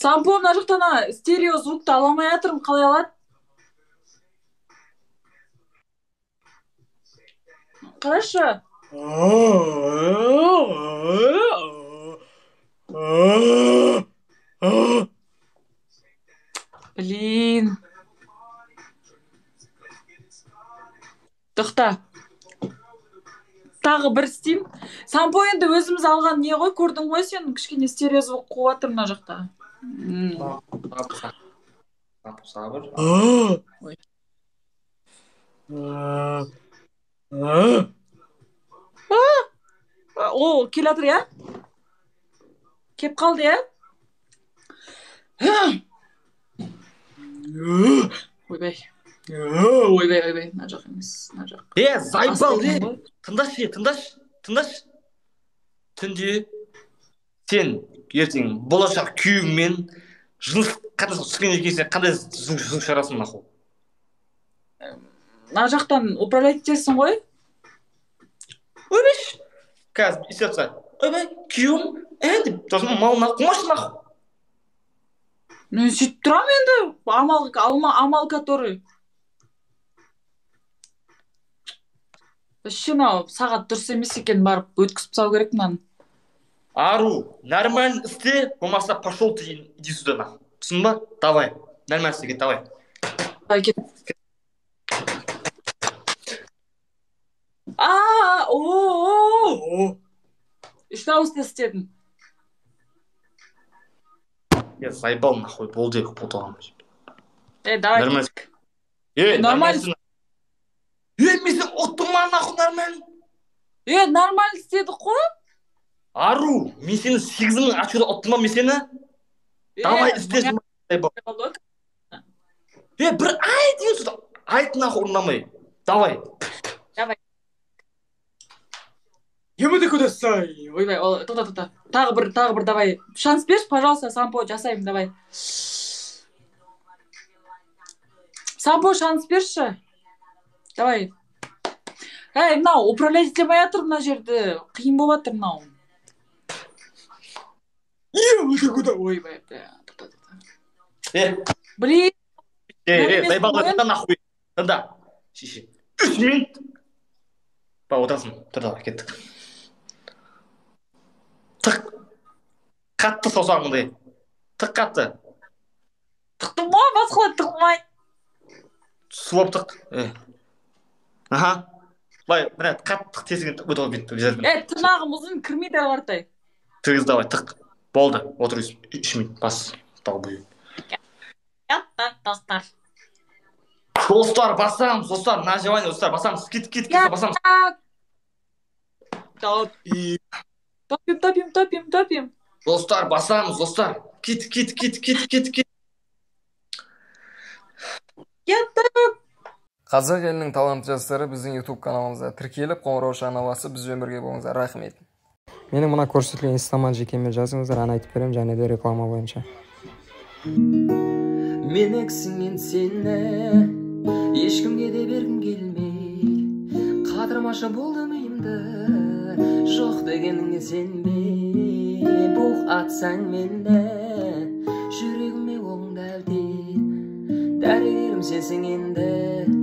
Сампо, мына жақтан ана стерео звукты ала алмай жатырмын, қалай алады? Қарашы. Блин. Тоқта. Тағы бір істеймін. Сампо, енді өзіміз алған не ғой, көрдің ғой сен, кішкене стерео звук қуып жатыр мына жақта. Сабыр. Ой. О, келе жатыр, иә? Кеп қалды, иә? Ойбай. Ойбай, ойбай, мына жақ емес, мына жақ. Е, заебал, е. Тыңдашы, тыңдашы, тыңдашы. Түнде сен ертең болашақ күйеуіңмен жыныс қатынасқа түскен екенсің, қандай звук шығарасың, нахуй? Мына жақтан управлять етесің ғой? Ойбай, қазір істеп тастайын. Ойбай, күйеуім, деп сосын малына қумашы, нахуй. Мен сөйтіп тұрамын енді, амал, амал который. Вообще мынау сағат дұрыс емес екен, барып өткізіп тастау керек мынаны. Ару, нормально істе, болмаса пошел ты, иди сюда, нахуй. Түсіндің ба? Давай, нормально істе, давай. Давай, кет. А, о, үш дауысты істедім. Я заебал, нахуй, болды, болды. Е, давай. Нормально. Е, Нормально. Е, мен сені ұттым ма, нахуй, нормально? Е, нормально істедік қой. Ару, мен сені 8000 очкода ұттым ба, мен сені? Давай, істе, заебал. Е, бір ай деген сөз айт, нахуй, орындамай. Давай. Давай. Ойбай, тоқта, тоқта. Тағы бір, тағы бір, давай. Шанс берші, пожалуйста, Сампо, жасаймын, давай. Сампо, шанс берші. Давай. Эй, мынау управлять ете алмай жатыр мына жерді. Қиын болып жатыр мынау. Ойбай, бля, тоқта, тоқта. Е, Блин, е, е, емес заебал, қой. Тыңда, нахуй. Тыңда. Шеше. 3 минут. Ба, отырасың. Тұр, давай, кеттік. Тық. Қатты саусағың мындай. Тық қатты. Тықтым ғой, басқалар тықмайды. Суап тық. Е. Аха. Былай, міне, қатты тық, тесігін өтіп алып бүйтіп, обязательно. Е, тырнағым ұзын, кірмейді ары қаратай. Тігіз, давай, тық. Болды, отыр, 3 минут, бас. Долбоеб. Достар. Достар, басамыз, достар, нажимание, достар, басамыз. Кет, кет, кет, басамыз. Топим. Топим, топим, топим, топим. Достар, басамыз, достар. Кет, кет, кет, кет, кет, кет. Кеттік. Қазақ елінің талантты жастары, біздің YouTube каналымызға тіркеліп, қоңыраушаны басып, бізбен бірге болыңыздар. Рахмет. Менің мына көрсетілген инстаман жекеме жазыңыздар, ән айтып беремін және де реклама бойынша. Мен өксінген сені ешкімге де бергім келмей, қатырмашы болды миымды, жоқ дегеніңе сенбей, бұқ атсаң мені жүрегіме оңды әбден, дәрігерім сенсің енді.